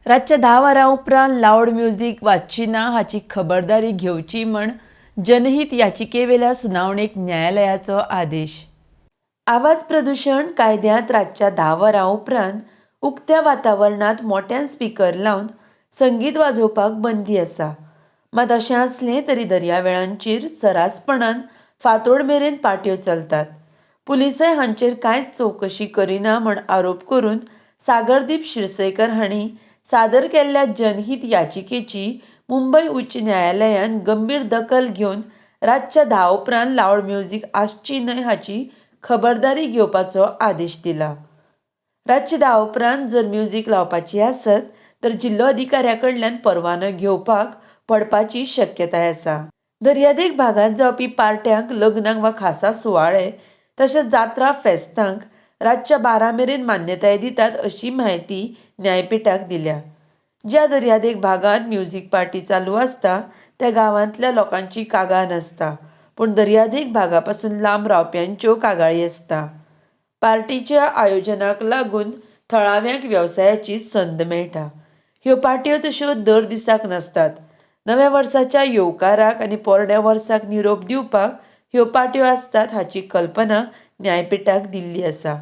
रातच्या 10 वरां उपरांत लावड म्युझिक वाजची ना हाची खबरदारी घेवची म्हण जनहीत याचिकेवेल्या सुनावणेक न्यायालयाचो आदेश. आवाज प्रदुशण कायद्यांत रातच्या 10 वरां उपरांत उक्त्या वातावरणांत मोट्यान स्पिकर लावन संगीत वाजोवपाक बंदी आसा. मात अशें आसलें तरी दर्यावेळांचेर सरासपणान फांतोड मेरेन पार्ट्यो चलतात. पुलिसय हांचेर कांयच चवकशी करिना म्हण आरोप करून सागरदीप शिरसयकर हांणी सादर केल्ल्या जनहीत याचिकेची मुंबय उच्च न्यायालयान गंभीर दखल घेवन रातच्या 10 उपरांत लावड म्युझिक आसची न्हय हाची खबरदारी घेवपाचो आदेश दिला. रातच्या 10 उपरांत जर म्युझिक लावपाची आसत तर जिल्लो अधिकाऱ्या कडल्यान परवानो घेवपाक पडपाची शक्यताय आसा. दर्यादेग भागांत जावपी पार्ट्यांक, लग्नांक वा खासा सुवाळे तशेंच जात्रा फेस्तांक रातच्या 12 मेरेन मान्यताय दितात अशी म्हायती न्यायपिठाक दिल्या. ज्या दर्यादेग भागांत म्युझिक पार्टी चालू आसता त्या गांवांतल्या लोकांची कागाळ नासता, पूण दर्यादेग भागापासून लांब रावप्यांच्यो कागाळी आसता. पार्टीच्या आयोजनाक लागून थळाव्यांक वेवसायाची संद मेळटा. ह्यो पार्ट्यो तश्यो दर दिसाक नासतात. नव्या वर्साच्या येवकाराक आनी पोरण्या वर्साक निरोप दिवपाक ह्यो पार्ट्यो आसतात हाची कल्पना न्यायपिठाक दिल्ली आसा.